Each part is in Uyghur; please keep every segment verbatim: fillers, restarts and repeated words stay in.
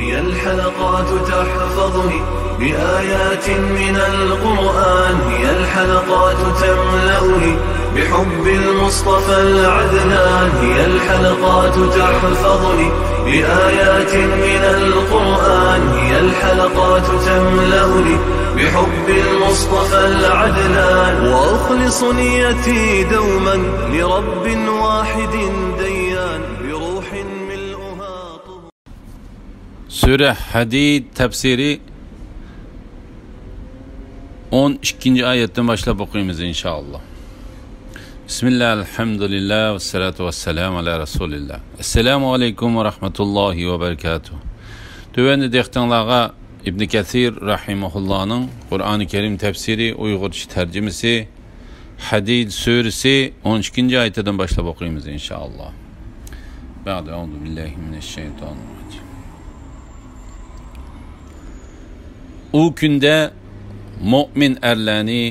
هي الحلقات تحفظني بآيات من القرآن، هي الحلقات تملأني بحب المصطفى العدنان، هي الحلقات تحفظني بآيات من القرآن، هي الحلقات تملأني بحب المصطفى العدنان، وأخلص نيتي دوما لرب واحد ديان، بروح ملؤها طهور. سۈرە ھەدىد تەپسىرى ئون ئىككىنچى ئايەتتىن باشلاپ ئوقۇيمىز، ئىنشائاللا. بىسمىللا، ئەلھەمدۇلىللا، ۋەسسالاتۇ ۋەسسالامۇ ئەلا رەسۇلىللا. ئەسسالامۇ ئەلەيكۇم ۋە رەھمەتۇللاھى ۋە بەرىكاتۇھ. تۆۋەندە دىققىتىڭلارغا ئىبنى كەسىر رەھىمەھۇللانىڭ قۇرئانى كەرىم تەپسىرى، ئۇيغۇرچە تەرجىمىسى، ھەدىد سۈرىسى ئون ئىككىنچى ئايىتىدىن باشلاپ ئوقۇيمىز، ئىنشائاللا. بەئدە، ئەئۇزۇ بىللاھى مىنەششەيتانىر راجىم. ئۇ كۈندە مۆمىن ئەرلەرنى،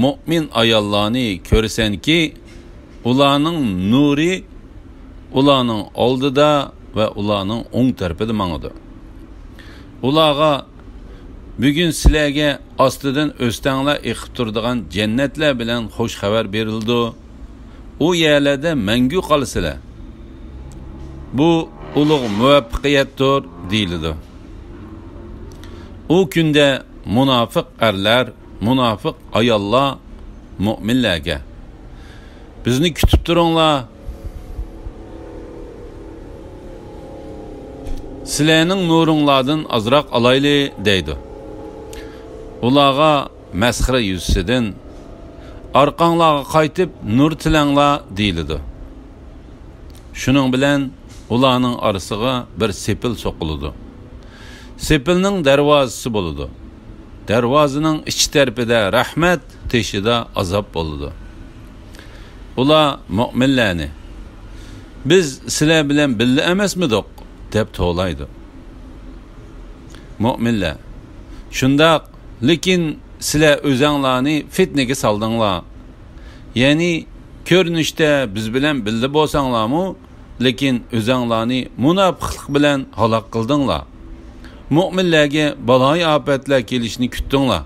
مۆمىن ئاياللارنى كۆرىسەنكى، ئۇلارنىڭ نۇرى ئۇلارنىڭ ئالدىدا ۋە ئۇلارنىڭ ئوڭ تەرىپىدە ماڭىدۇ. ئۇلارغا، بۈگۈن سىلەرگە ئاستىدىن ئۆستەڭلار ئېقىپ تۇرىدىغان جەننەتلەر بىلەن خۇش خەۋەر بېرىلىدۇ. ئۇ يەرلەردە مەڭگۈ قالىسىلەر. بۇ ئۇلۇغ مۇۋەپپەقىيەتتۇر، دېيىلىدۇ. ئۇ كۈندە مۇناپىق ئەرلەر، مۇناپىق ئاياللار مۆمىنلەرگە، بىزنى كۈتۈپ تۇرۇڭلار. سىلەرنىڭ نۇرۇڭلاردىن ئازراق ئالايلى، دەيدۇ. ئۇلارغا مەسخىرە يۈزىسىدىن، ئارقاڭلارغا قايتىپ نۇر تىلەڭلار، دېيىلىدۇ. شۇنىڭ بىلەن ئۇلارنىڭ ئارىسىغا بىر سېپىل سوقۇلىدۇ. سېپىلنىڭ دەرۋازىسى بولىدۇ. دەرۋازىنىڭ ئىچ تەرىپىدە رەھمەت، تېشىدا ئازاب بولىدۇ. ئۇلار مۆمىنلەرنى، بىز سىلەر بىلەن بىللە ئەمەسمىدۇق؟ دەپ توۋلايدۇ. مۆمىنلەر، شۇنداق، لېكىن سىلەر ئۆزەڭلارنى فىتنىگە سالدىڭلار. يەنى كۆرۈنۈشتە بىز بىلەن بىللە بولساڭلارمۇ، لېكىن ئۆزەڭلارنى مۇناپىقلىق بىلەن ھالاك قىلدىڭلار. مۆمىنلەرگە بالايىئاپەتلەر كېلىشىنى كۈتتۈڭلار.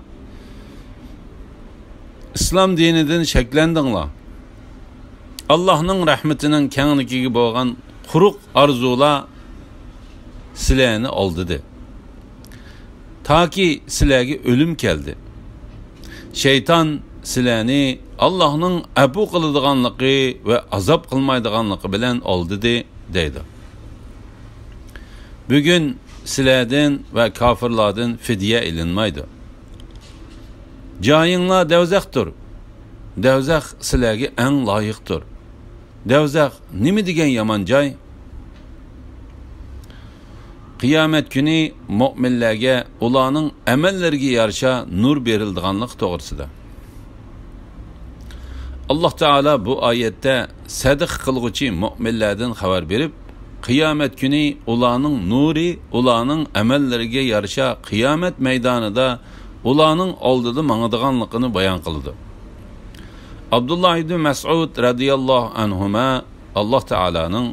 ئىسلام دىنىدىن شەكلەندىڭلار. ئاللاھنىڭ رەھمىتىنىڭ كەڭلىكىگە بولغان قۇرۇق ئارزۇلار سىلەرنى ئالدىدى. تاكى سىلەرگە ئۆلۈم كەلدى. شەيتان سىلەرنى ئاللاھنىڭ ئەپۇ قىلىدىغانلىقى ۋە ئازاب قىلمايدىغانلىقى بىلەن ئالدىدى، دەيدۇ. بۈگۈن سىلەردىن ۋە كاپىرلاردىن فىدىيە ئېلىنمايدۇ. جايىڭلار دەۋزەختۇر. دەۋزەخ سىلەرگە ئەڭ لايىقتۇر. دەۋزەخ نېمە دېگەن يامان جاي! قىيامەت كۈنى مۆمىنلەرگە ئۇلارنىڭ ئەمەللىرىگە يارىشا نۇر بېرىلىدىغانلىقى توغرىسىدا. ئاللاھ تائالا بۇ ئايەتتە سەدىقە قىلغۇچى مۆمىنلەردىن خەۋەر بېرىپ، قىيامەت كۈنى ئۇلارنىڭ نۇرى ئۇلارنىڭ ئەمەللىرىگە يارىشا قىيامەت مەيدانىدا ئۇلارنىڭ ئالدىدا ماڭىدىغانلىقىنى بايان قىلىدۇ. ئابدۇللاھ ئىبنى مەسئۇد رەزىياللاھۇ ئەنھۇما ئاللاھ تائالانىڭ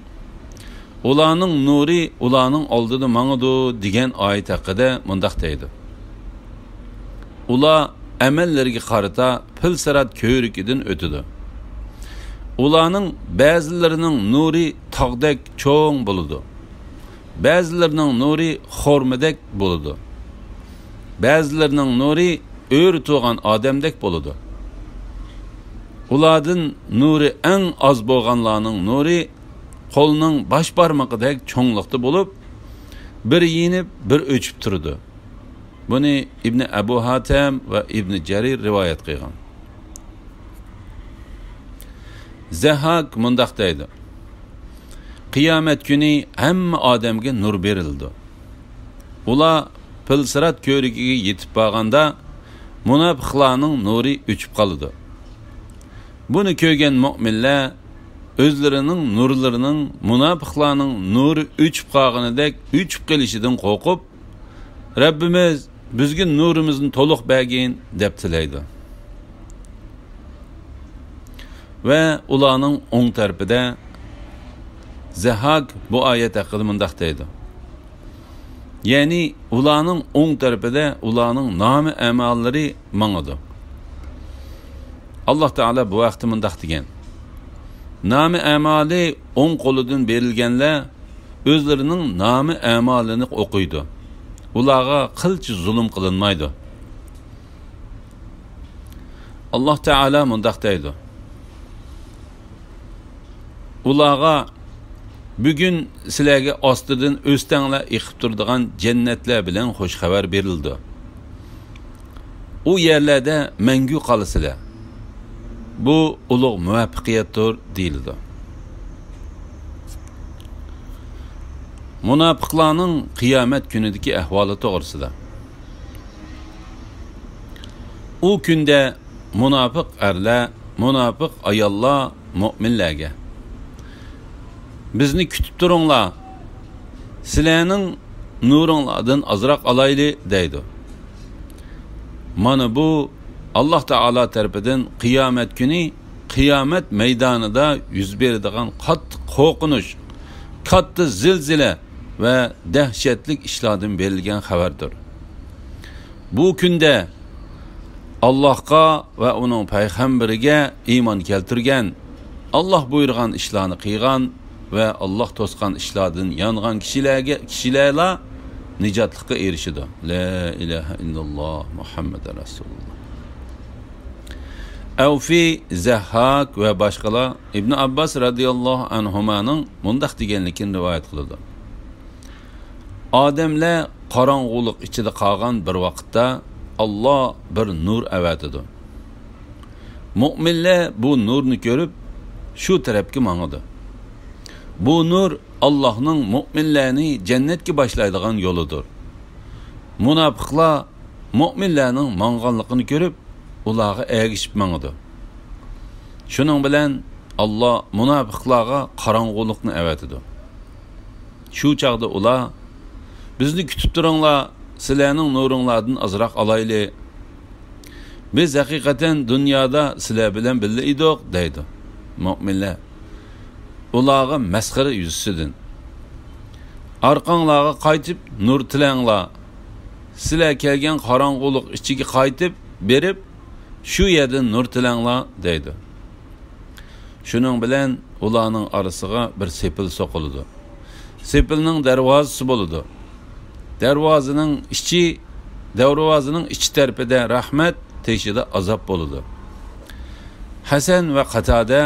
«ئۇلارنىڭ نۇرى ئۇلارنىڭ ئالدىدا ماڭىدۇ» دېگەن ئايەت ھەققىدە مۇنداق دەيدۇ: ئۇلار ئەمەللىرىگە قارىتا پىل سىرات كۆۋرۈكىدىن ئۆتىدۇ. ئۇلارنىڭ بەزىلىرىنىڭ نۇرى تاغدەك چوڭ بولىدۇ. بەزىلىرىنىڭ نۇرى خورمىدەك بولىدۇ. بەزىلىرىنىڭ نۇرى ئۆرە تۇرغان ئادەمدەك بولىدۇ. ئۇلاردىن نۇرى ئەڭ ئاز بولغانلارنىڭ نۇرى قولنىڭ باش بارمىقىدەك چوڭلۇقتا بولۇپ، بىر يېنىپ، بىر ئۆچۈپ تۇرىدۇ. بۇنى ئىبنى ئەبۇ ھاتەم ۋە ئىبنى جەرىر رىۋايەت قىلغان. زەھھاك مۇنداق دەيدۇ: قىيامەت كۈنى ھەممە ئادەمگە نۇر بېرىلىدۇ. ئۇلار پىلسىرات كۆۋرۈكىگە يېتىپ بارغاندا، مۇناپىقلارنىڭ نۇرى ئۆچۈپ قالىدۇ. بۇنى كۆرگەن مۆمىنلەر ئۆزلىرىنىڭ نۇرلىرىنىڭ مۇناپىقلارنىڭ نۇرى ئۆچۈپ قالغىنىدەك ئۆچۈپ قېلىشىدىن قورقۇپ، «رەببىمىز، بىزگە نۇرىمىزنى تولۇق بەرگىن» دەپ تىلەيدۇ. ۋە ئۇلارنىڭ ئوڭ تەرىپىدە زەھھاك بۇ ئايەت ھەققىدە مۇنداق دەيدۇ: يەنى ئۇلارنىڭ ئوڭ تەرىپىدە ئۇلارنىڭ نامە ئەماللىرى ماڭىدۇ. ئاللاھ تائالا بۇ ھەقتە مۇنداق دېگەن: نامە ئەمالى ئوڭ قولىدىن بېرىلگەنلەر ئۆزلىرىنىڭ نامە ئەمالىنى ئوقۇيدۇ. ئۇلارغا قىلچە زۇلۇم قىلىنمايدۇ. ئاللاھ تائالا مۇنداق دەيدۇ: ئۇلارغا بۈگۈن سىلەرگە ئاستىدىن ئۆستەڭلەر ئېقىپ تۇرىدىغان جەننەتلەر بىلەن خۇش خەۋەر بېرىلىدۇ. ئۇ يەرلەردە مەڭگۈ قالىسىلەر. بۇ ئۇلۇغ مۇۋەپپەقىيەتتۇر، دېيىلىدۇ. مۇناپىقلارنىڭ قىيامەت كۈنىدىكى ئەھۋالى توغرىسىدا. ئۇ كۈندە مۇناپىق ئەرلەر، مۇناپىق ئاياللار مۆمىنلەرگە: «بىزنى كۈتۈپ تۇرۇڭلار، سىلەرنىڭ نۇرۇڭلاردىن ئازراق ئالايلى» دەيدۇ. مانا بۇ ئاللاھ تائالا تەرىپىدىن قىيامەت كۈنى، قىيامەت مەيدانىدا يۈز بېرىدىغان قاتتىق قورقۇنچ، كاتتا زىلزىلە ۋە دەھشەتلىك ئىشلاردىن بېرىلگەن خەۋەردۇر. بۇ كۈندە ئاللاھقا ۋە ئۇنىڭ پەيغەمبىرىگە ئىمان كەلتۈرگەن، ئاللاھ بۇيرۇغان ئىشلارنى قىلغان ۋە ئاللاھ توسقان ئىشلاردىن يانغان كىشىلەرگە، كىشىلەرلا نىجاتلىققا ئېرىشىدۇ. لا ئىلاھە ئىللاللاھ، مۇھەممەدۇر رەسۇلۇللاھ. ئەۋفى، زەھھاك ۋە باشقىلار ئىبن ئابباس رەزىياللاھۇ ئەنھۇمانىڭ مۇنداق دېگەنلىكىنى رىۋايەت قىلىدۇ: ئادەملەر قاراڭغۇلۇق ئىچىدە قالغان بىر ۋاقىتتا، ئاللاھ بىر نۇر ئەۋەتىدۇ. مۆمىنلەر بۇ نۇرنى كۆرۈپ، شۇ تەرەپكە ماڭىدۇ. بۇ نۇر ئاللاھنىڭ مۆمىنلەرنى جەننەتكە باشلايدىغان يولىدۇر. مۇناپىقلار مۆمىنلەرنىڭ ماڭغانلىقىنى كۆرۈپ، ئۇلارغا ئەگىشىپ ماڭىدۇ. شۇنىڭ بىلەن ئاللاھ مۇناپىقلارغا قاراڭغۇلۇقنى ئەۋەتىدۇ. شۇ چاغدا ئۇلار: «بىزنى كۈتۈپ تۇرۇڭلار، سىلەرنىڭ نۇرۇڭلاردىن ئازراق ئالايلى. بىز ھەقىقەتەن دۇنيادا سىلەر بىلەن بىللە ئىدۇق» دەيدۇ. مۆمىنلەر ئۇلارغا مەسخىرە يۈزىسىدىن: «ئارقاڭلارغا قايتىپ نۇر تىلەڭلار. سىلەر كەلگەن قاراڭغۇلۇق ئىچىگە قايتىپ بېرىپ، شۇ يەردىن نۇر تىلەڭلار» دەيدۇ. شۇنىڭ بىلەن ئۇلارنىڭ ئارىسىغا بىر سېپىل سوقۇلىدۇ. سېپىلنىڭ دەرۋازىسى بولىدۇ. دەرۋازىنىڭ ئىچى، دەرۋازىنىڭ ئىچ تەرىپىدە رەھمەت، تېشىدا ئازاب بولىدۇ. ھەسەن ۋە قاتادە: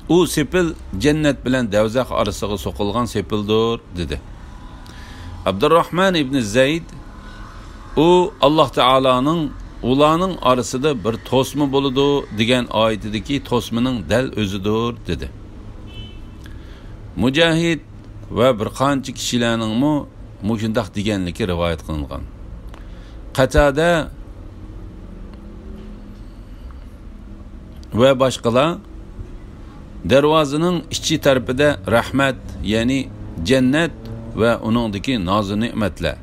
«ئۇ سېپىل جەننەت بىلەن دەۋزەخ ئارىسىغا سوقۇلغان سېپىلدۇر» دېدى. ئابدۇرراھمان ئىبنى زەيد: «ئۇ ئاللاھ تائالانىڭ ئۇلارنىڭ ئارىسىدا بىر توسما بولىدۇ دېگەن ئايىتىدىكى توسمىنىڭ دەل ئۆزىدۇر» دېدى. مۇجاھىد ۋە بىر قانچە كىشىلەرنىڭمۇ مۇشۇنداق دېگەنلىكى رىۋايەت قىلىنغان. قاتادە ۋە باشقىلار: «دەرۋازىنىڭ ئىچى تەرىپىدە رەھمەت، يەنى جەننەت ۋە ئۇنىڭدىكى نازۇ نېمەتلەر،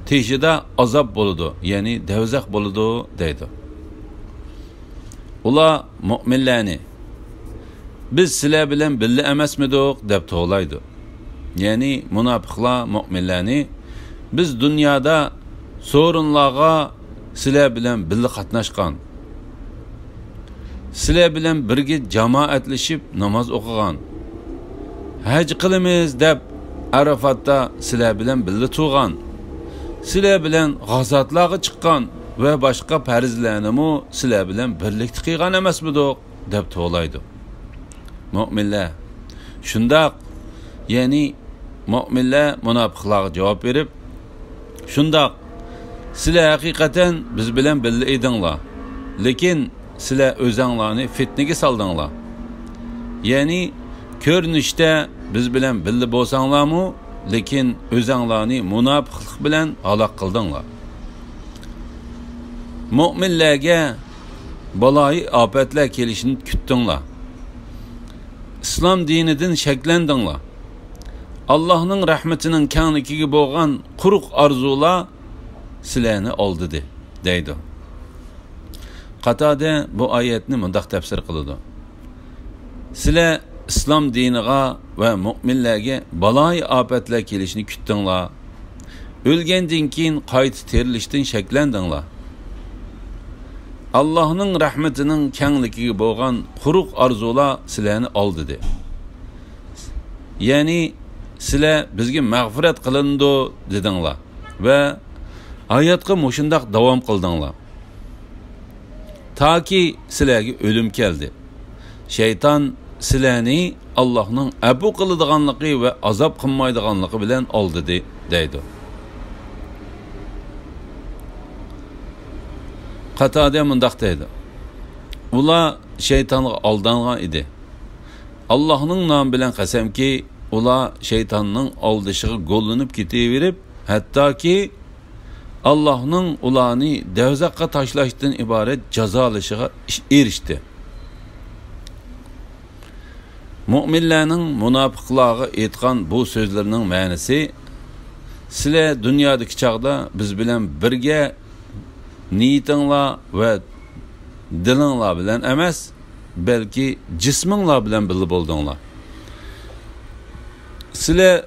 تېشىدا ئازاب بولىدۇ، يەنى دەۋزەخ بولىدۇ» دەيدۇ. ئۇلار مۆمىنلەرنى: «بىز سىلەر بىلەن بىللە ئەمەسمىدۇق؟» دەپ توۋلايدۇ. يەنى مۇناپىقلار مۆمىنلەرنى: «بىز دۇنيادا سورۇنلارغا سىلەر بىلەن بىللە قاتناشقان، سىلەر بىلەن بىرگە جامائەتلىشىپ ناماز ئوقۇغان، ھەج قىلىمىز دەپ ئەرەفاتتا سىلەر بىلەن بىللە تۇرغان، سىلەر بىلەن غازاتلارغا چىققان ۋە باشقا پەرزلەرنىمۇ سىلەر بىلەن بىرلىكتە قىلغان ئەمەسمىدۇق؟» دەپ توۋلايدۇ. مۆمىنلەر: «شۇنداق، يەنى مۆمىنلەر مۇناپىقلارغا جاۋاب بېرىپ، شۇنداق، سىلەر ھەقىقەتەن بىز بىلەن بىللە ئىدىڭلار، لېكىن سىلەر ئۆزەڭلارنى فىتنىگە سالدىڭلار. يەنى كۆرۈنۈشتە بىز بىلەن بىللە بولساڭلارمۇ، لېكىن ئۆزەڭلارنى مۇناپىقلىق بىلەن ھالاك قىلدىڭلار. مۆمىنلەرگە بالايىئاپەتلەر كېلىشىنى كۈتتۈڭلار. ئىسلام دىنىدىن شەكلەندىڭلار. ئاللاھنىڭ رەھمىتىنىڭ كەڭلىكىگە بولغان قۇرۇق ئارزۇلار سىلەرنى ئالدىدى» دەيدۇ. قاتادە بۇ ئايەتنى مۇنداق تەپسىر قىلىدۇ: «سىلەر ئىسلام دىنىغا ۋە مۆمىنلەرگە بالايىئاپەتلەر كېلىشىنى كۈتتۈڭلار. ئۆلگەندىن كېيىن قايتا تىرىلىشتىن شەكلەندىڭلار. ئاللاھنىڭ رەھمىتىنىڭ كەڭلىكىگە بولغان قۇرۇق ئارزۇلار سىلەرنى ئالدىدى. يەنى سىلەر بىزگە مەغپىرەت قىلىنىدۇ دېدىڭلار ۋە ھاياتقا مۇشۇنداق داۋام قىلدىڭلار. تاكى سىلەرگە ئۆلۈم كەلدى. شەيتان سىلەرنى ئاللاھنىڭ ئەپۇ قىلىدىغانلىقى ۋە ئازاب قىلمايدىغانلىقى بىلەن ئالدىدى، دەيدۇ. قاتادە مۇنداق دەيدۇ: ئۇلار شەيتانغا ئالدانغان ئىدى. ئاللاھنىڭ نامى بىلەن قەسەمكى، ئۇلار شەيتاننىڭ ئالدىشىغا گوللىنىپ كېتىۋېرىپ، ھەتتاكى ئاللاھنىڭ ئۇلارنى دەۋزەخقە تاشلاشتىن ئىبارەت جازالىشىغا ئېرىشتى. مۆمىنلەرنىڭ مۇناپىقلارغا ئېيتقان بۇ سۆزلىرىنىڭ مەنىسى، سىلەر دۇنيادىكى چاغدا بىز بىلەن بىرگە نىيىتىڭلار ۋە دىلىڭلار بىلەن ئەمەس، بەلكى جىسمىڭلار بىلەن بىللە بولدۇڭلار. سىلەر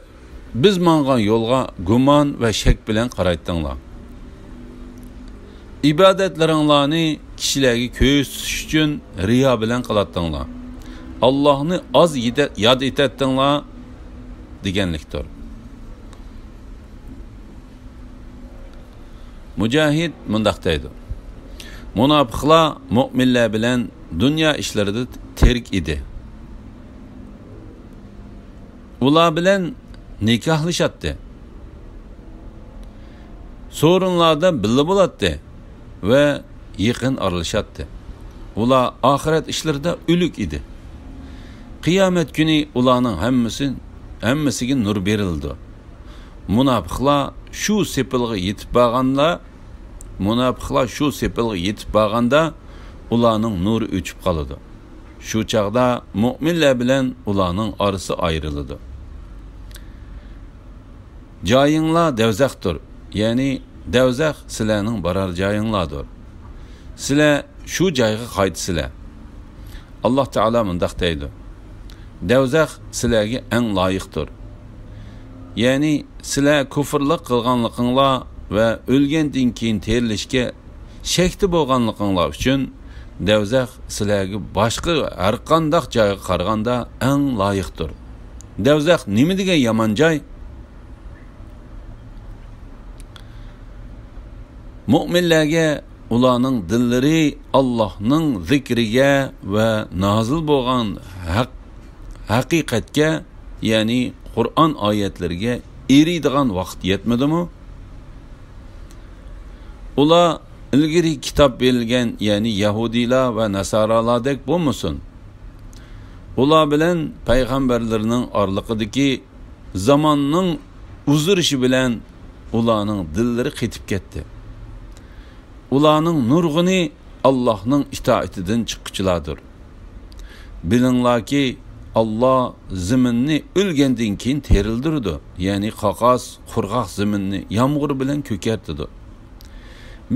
بىز ماڭغان يولغا گۇمان ۋە شەك بىلەن قارايتتىڭلار. ئىبادەتلىرىڭلارنى كىشىلەرگە كۆرسىتىش ئۈچۈن رىيا بىلەن قىلاتتىڭلار. ئاللاھنى ئاز يېتە-، ياد ئېتەتتىڭلار دېگەنلىكتۇر. مۇجاھىد مۇنداق دەيدۇ: مۇناپىقلار مۆمىنلەر بىلەن دۇنيا ئىشلىرىدا تىرىك ئىدى. ئۇلار بىلەن نىكاھلىشاتتى. سورۇنلاردا بىللە بولاتتى ۋە يېقىن ئارىلىشاتتى. ئۇلار ئاخىرەت ئىشلىرىدا ئۆلۈك ئىدى. قىيامەت كۈنى ئۇلارنىڭ ھەممىسى، ھەممىسىگە نۇر بېرىلىدۇ. مۇناپىقلار شۇ سېپىلغا يېتىپ بارغاندا، مۇناپىقلار شۇ سېپىلغا يېتىپ بارغاندا، ئۇلارنىڭ نۇرى ئۆچۈپ قالىدۇ. شۇ چاغدا مۆمىنلەر بىلەن ئۇلارنىڭ ئارىسى ئايرىلىدۇ. جايىڭلار دەۋزەختۇر، يەنى دەۋزەخ سىلەرنىڭ بارار جايىڭلاردۇر. سىلەر شۇ جايغا قايتىسىلەر. ئاللاھ تائالا مۇنداق دەيدۇ: دەۋزەخ سىلەرگە ئەڭ لايىقتۇر. يەنى سىلەر كۇفرلۇق قىلغانلىقىڭلار ۋە ئۆلگەندىن كېيىن تىرىلىشكە شەكتە بولغانلىقىڭلار ئۈچۈن دەۋزەخ سىلەرگە باشقا ھەرقانداق جايغا قارىغاندا ئەڭ لايىقتۇر. دەۋزەخ نېمە دېگەن يامان جاي! مۆمىنلەرگە ئۇلارنىڭ دىللىرى ئاللاھنىڭ زىكرىگە ۋە نازىل بولغان ھەق، ھەقىقەتكە، يەنى قۇرئان ئايەتلىرىگە ئېرىيدىغان ۋاقىت يەتمىدىمۇ؟ ئۇلار ئىلگىرى كىتاب بېرىلگەن، يەنى يەھۇدىيلار ۋە ناسارالاردەك بولمىسۇن. ئۇلار بىلەن پەيغەمبەرلىرىنىڭ ئارىلىقىدىكى زاماننىڭ ئۇزىرىشى بىلەن ئۇلارنىڭ دىللىرى قېتىپ كەتتى. ئۇلارنىڭ نۇرغۇنى ئاللاھنىڭ ئىتائىتىدىن چىققۇچىلاردۇر. بىلىڭلاركى، ئاللاھ زېمىننى ئۆلگەندىن كېيىن تىرىلدۈرىدۇ، يەنى قاقاس، قۇرغاق زېمىننى يامغۇر بىلەن كۆكەرتىدۇ.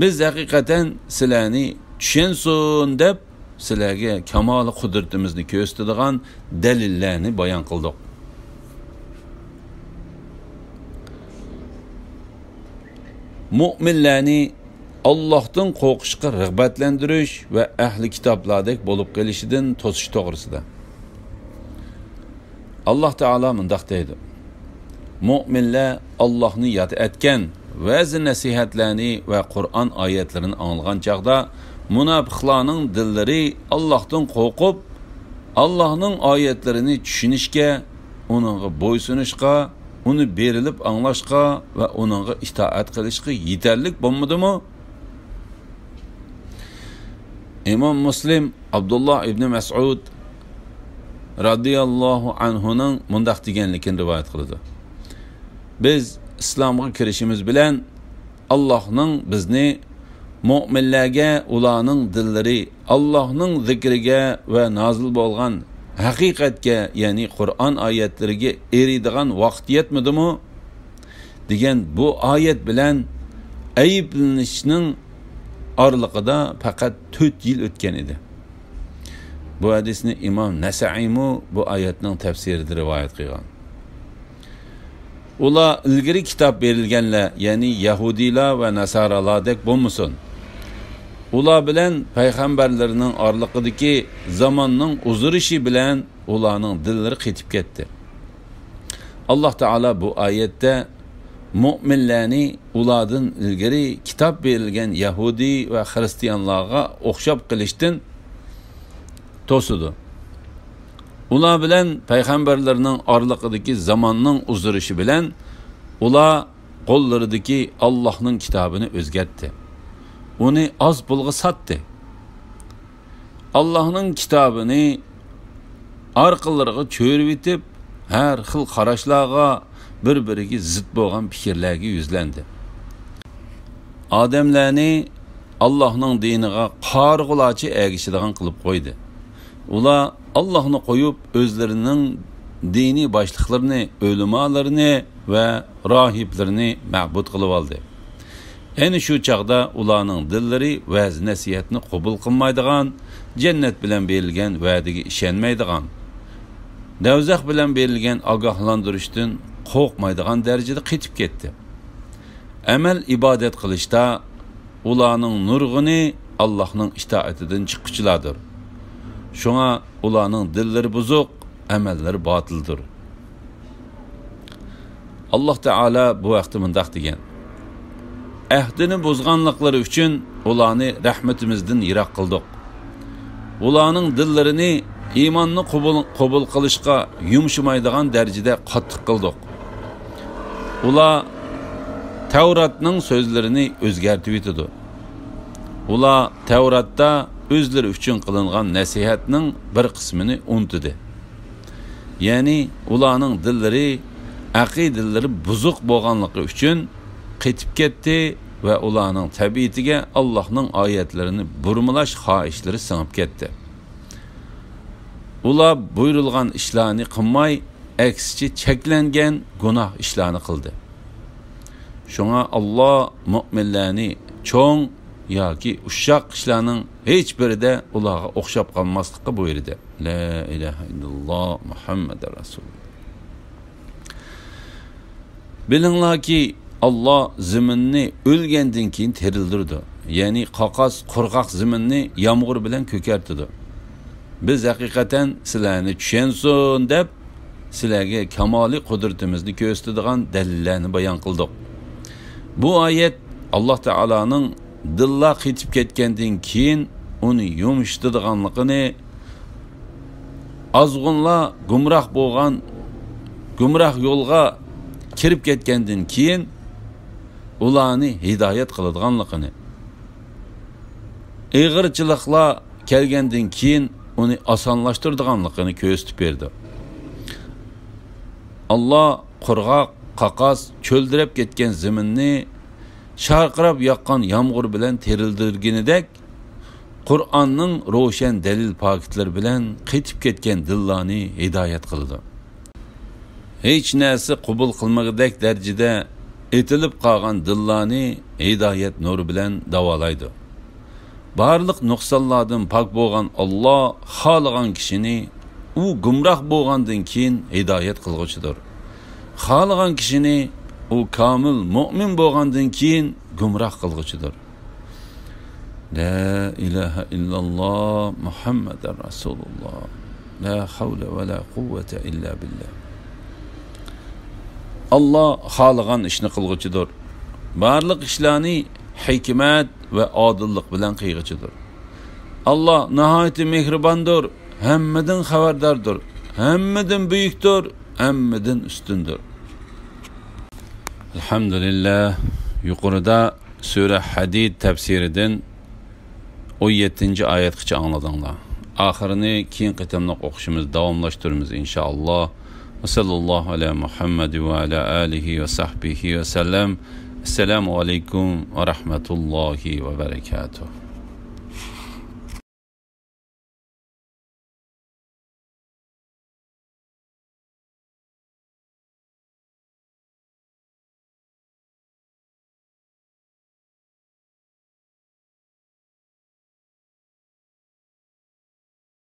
بىز ھەقىقەتەن سىلەرنى چۈشەنسۇن دەپ، سىلەرگە كامالى قۇدرىتىمىزنى كۆرسىتىدىغان دەلىللەرنى بايان قىلدۇق. مۆمىنلەرنى ئاللاھتىن قورقۇشقا رىغبەتلەندۈرۈش ۋە ئەھلى كىتابلاردەك بولۇپ قېلىشىدىن توسۇش توغرىسىدا. ئاللاھ تائالا مۇنداق دەيدۇ: مۆمىنلەر ئاللاھنى ياد ئەتكەن، ۋەز-نەسىھەتلەرنى ۋە قۇرئان ئايەتلىرىنى ئاڭلىغان چاغدا، مۇناپىقلارنىڭ دىللىرى ئاللاھتىن قورقۇپ، ئاللاھنىڭ ئايەتلىرىنى چۈشىنىشكە، ئۇنىڭغا بويسۇنۇشقا، ئۇنى بېرىلىپ ئاڭلاشقا ۋە ئۇنىڭغا ئىتائەت قىلىشقا يېتەرلىك بولمىدىمۇ؟ ئىمام مۇسلىم ئابدۇللا ئىبنى مەسئۇد رازىياللاھۇ ئەنھۇنىڭ مۇنداق دېگەنلىكىنى رىۋايەت قىلىدۇ: بىز ئىسلامغا كىرىشىمىز بىلەن، ئاللاھنىڭ بىزنى مۆمىنلەرگە ئۇلارنىڭ دىللىرى ئاللاھنىڭ زىكرىگە ۋە نازىل بولغان ھەقىقەتكە، يەنى قۇرئان ئايەتلىرىگە ئېرىيدىغان ۋاقىت يەتمىدىمۇ؟ دېگەن بۇ ئايەت بىلەن ئەيىبلىنىشنىڭ ئارىلىقىدا پەقەت تۆت يىل ئۆتكەن ئىدى. بۇ ھەدىسنى ئىمام نەسەئىيمۇ بۇ ئايەتنىڭ تەپسىرىدە رىۋايەت قىلغان. ئۇلار ئىلگىرى كىتاب بېرىلگەنلەر، يەنى يەھۇدىيلار ۋە ناسارالاردەك بولمىسۇن. ئۇلار بىلەن پەيغەمبەرلەرنىڭ ئارىلىقىدىكى زاماننىڭ ئۇزىرىشى بىلەن ئۇلارنىڭ دىللىرى قېتىپ كەتتى. ئاللاھ تائالا بۇ ئايەتتە مۆمىنلەرنى ئۇلاردىن ئىلگىرى كىتاب بېرىلگەن يەھۇدىي ۋە خىرىستىيانلارغا ئوخشاپ قېلىشتىن توسىدۇ. ئۇلار بىلەن پەيغەمبەرلەرنىڭ ئارىلىقىدىكى زاماننىڭ ئۇزىرىشى بىلەن ئۇلار قوللىرىدىكى ئاللاھنىڭ كىتابىنى ئۆزگەرتتى. ئۇنى ئاز پۇلغا ساتتى. ئاللاھنىڭ كىتابىنى ئارقىلىرىغا چۆرۈۋېتىپ، ھەر خىل قاراشلارغا، بىر-بىرىگە زىت بولغان پىكىرلەرگە يۈزلەندى. ئادەملەرنى ئاللاھنىڭ دىنىغا قارىغۇلارچە ئەگىشىدىغان قىلىپ قويدى. ئۇلار ئاللاھنى قويۇپ، ئۆزلىرىنىڭ دىنىي باشلىقلىرىنى، ئۆلىمالىرىنى ۋە راھىبلىرىنى مەبۇد قىلىۋالدى. ئەنە شۇ چاغدا ئۇلارنىڭ دىللىرى ۋەز-نەسىھەتنى قوبۇل قىلمايدىغان، جەننەت بىلەن بېرىلگەن ۋەدىگە ئىشەنمەيدىغان، دەۋزەخ بىلەن بېرىلگەن ئاگاھلاندۇرۇشتىن قورقمايدىغان دەرىجىدە قېتىپ كەتتى. ئەمەل-ئىبادەت قىلىشتا ئۇلارنىڭ نۇرغۇنى ئاللاھنىڭ ئىتائىتىدىن چىققۇچىلاردۇر. شۇڭا ئۇلارنىڭ دىللىرى بۇزۇق، ئەمەللىرى باتىلدۇر. ئاللاھ تائالا بۇ ھەقتە مۇنداق دېگەن: ئەھدىنى بۇزغانلىقلىرى ئۈچۈن ئۇلارنى رەھمىتىمىزدىن يىراق قىلدۇق. ئۇلارنىڭ دىللىرىنى ئىماننى قوبۇل، قوبۇل قىلىشقا يۇمشىمايدىغان دەرىجىدە قاتتىق قىلدۇق. ئۇلار تەۋراتنىڭ سۆزلىرىنى ئۆزگەرتىۋېتىدۇ. ئۇلار تەۋراتتا ئۆزلىرى ئۈچۈن قىلىنغان نەسىھەتنىڭ بىر قىسمىنى ئۇنتۇدى. يەنى ئۇلارنىڭ دىللىرى، ئەقىدىلىرى بۇزۇق بولغانلىقى ئۈچۈن قېتىپ كەتتى ۋە ئۇلارنىڭ تەبىئىتىگە ئاللاھنىڭ ئايەتلىرىنى بۇرمىلاش خاھىشلىرى سىڭىپ كەتتى. ئۇلار بۇيرۇلغان ئىشلارنى قىلماي، ئەكسىچە چەكلەنگەن گۇناھ ئىشلارنى قىلدى. شۇڭا ئاللاھ مۆمىنلەرنى چوڭ ياكى ئۇششاق ئىشلارنىڭ ھېچ بىرىدە ئۇلارغا ئوخشاپ قالماسلىققا بۇيرۇدى. لا ئىلاھە ئىللاللاھ مۇھەممەدۇر رەسۇلۇللاھ. بىلىڭلاركى، ئاللاھ زېمىننى ئۆلگەندىن كېيىن تىرىلدۈرىدۇ. يەنى قاقاس، قۇرغاق زېمىننى يامغۇر بىلەن كۆكەرتىدۇ. بىز ھەقىقەتەن سىلەرنى چۈشەنسۇن دەپ، سىلەرگە كامالىي قۇدرىتىمىزنى كۆرسىتىدىغان دەلىللەرنى بايان قىلدۇق. بۇ ئايەت ئاللاھ تائالانىڭ دىللار قېتىپ كەتكەندىن كېيىن ئۇنى يۇمشىتىدىغانلىقىنى، ئازغۇنلار گۇمراھ بولغان، گۇمراھ يولغا كىرىپ كەتكەندىن كېيىن ئۇلارنى ھىدايەت قىلىدىغانلىقىنى، ئېغىرچىلىقلار كەلگەندىن كېيىن ئۇنى ئاسانلاشتۇرىدىغانلىقىنى كۆرسىتىپ بېرىدۇ. ئاللاھ قۇرغاق، قاقاس، چۆلدىرەپ كەتكەن زېمىننى شارقىراپ ياغقان يامغۇر بىلەن تىرىلدۈرگىنىدەك، قۇرئاننىڭ روشەن دەلىل پاكىتلىرى بىلەن قېتىپ كەتكەن دىللارنى ھىدايەت قىلىدۇ. ھېچ نەرسە قوبۇل قىلمىغۇدەك دەرىجىدە ئېتىلىپ قالغان دىللارنى ھىدايەت نۇرى بىلەن داۋالايدۇ. بارلىق نۇقسانلاردىن پاك بولغان ئاللاھ خالىغان كىشىنى ئۇ گۇمراھ بولغاندىن كېيىن ھىدايەت قىلغۇچىدۇر. خالىغان كىشىنى ئۇ كامىل مۆمىن بولغاندىن كېيىن گۇمراھ قىلغۇچىدۇر. لا ئىلاھە ئىللاللاھ مۇھەممەدۇر رەسۇلۇللاھ. لا ھەۋلە ۋە لا قۇۋۋەتە ئىللا بىللاھ. ئاللاھ خالىغان ئىشنى قىلغۇچىدۇر. بارلىق ئىشلارنى ھېكمەت ۋە ئادىللىق بىلەن قىلغۇچىدۇر. ئاللاھ ناھايىتى مېھرىباندۇر، ھەممىدىن خەۋەرداردۇر، ھەممىدىن بۈيۈكتۇر، ھەممىدىن ئۈستۈندۇر. ئەلھەمدۇلىللاھ. يۇقىرىدا سۈرە ھەدىد تەپسىرىدىن ئون يەتتىنچى ئايەتكىچە ئاڭلىدىڭلار. ئاخىرىنى كېيىن قېتىملىق ئوقۇشىمىز، داۋاملاشتۇرىمىز ئىنشائاللاھ. ۋە سەللەللاھۇ ئەلە مۇھەممەد ۋە ئەلە ئالىھى ۋە سەھبىھى ۋە سەللەم. ئەسسالامۇ ئەلەيكۇم ۋە رەھمەتۇللاھى ۋە بەرەكاتۇھ.